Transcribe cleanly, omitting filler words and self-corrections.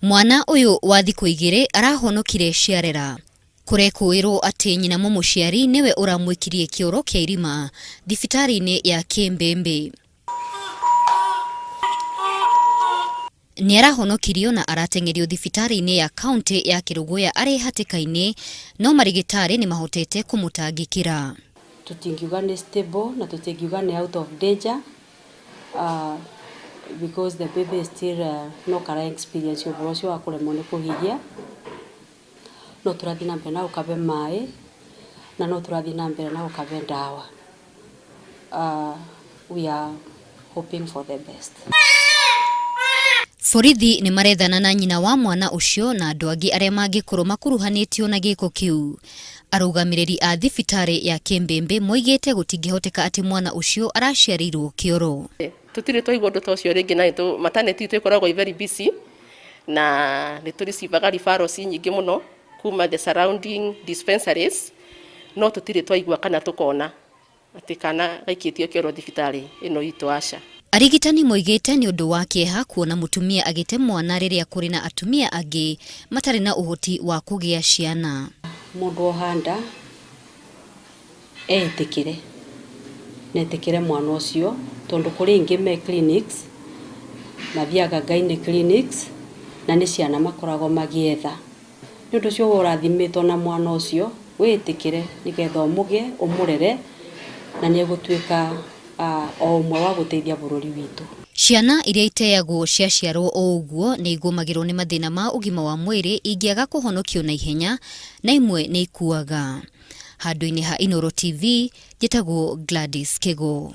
Mwana ũyũ wa thikũ igĩrĩ arahonokire ciarera. Kũrekũĩrwo atĩ nyina mũmũciari nĩwe ũramũikirie kĩoro kĩa irima thibitarĩ-inĩ ya Kĩmbĩmbĩ. Nĩarahonokirio na arateng'erio thibitarĩ-inĩ ya kauntĩ ya Kĩrũgũya arĩ hatĩka-inĩ no marĩgĩtarĩ nĩmahotete kũmũtangĩkĩra. Tũtingiuga nĩ stable na tũtingiuga nĩ out of danger because the baby is still no kara experience ũhoro ũcio wa kũremwo nĩ kũhihia. No tũrathiĩ na mbere na gũkabe maĩ na no tũrathiĩ na mbere na gũkabe ndawa. We are hoping for the best. Borithi nĩ marethana na nyina wa mwana ũcio na andũ angĩ arĩa mangĩkorwo makuruhanĩtio na gĩko kĩu. Arũgamĩrĩri a thibitarĩ ya Kĩmbĩmbĩ moigĩte gũtingĩhoteka atĩ mwana ũcio araciarĩirwo kĩoro. Tũtirĩ twaigua ũndũ ta ũcio rĩngĩ na maternity itũ ĩkoragwo ĩ very busy na nĩ tũ receive referrals nyingĩ mũno kuma the surrounding dispensaries no tũtirĩ twaigua kana tũkona atĩ kana gaikĩtio kĩoro thibitarĩ ĩno itũ, aca. Arigitani moigĩte nĩ ũndũ wa kĩeha kuona mũtumia agĩte mwana rĩrĩa kũrĩ na atumia angĩ matarĩ na ũhoti wa kũgĩa ciana. Mũndũ oha nda etĩkĩre na etĩkĩre mwana ũcio tondũ kũrĩ ingĩ me clinics mathiaga gynae clinics na nĩ ciana makoragwo magĩetha. Nĩ ũndũ ũcio we ũrathimĩtwo na mwana ũcio wĩtĩkĩre nĩgetha ũmũgĩe ũmũrere na nĩ egũtuĩka o ũmwe wa gũteithia bũrũri witũ. Ciana iria iteagwo ciaciarwo o ũguo nĩ igũmagĩrwo nĩ mathĩna ma ũgima wa mwĩrĩ ingĩaga kũhonokio na ihenya na imwe nĩ ikuaga. Handũ-inĩ ha Inooro TV, njĩtagwo Gladys Kĩgũ.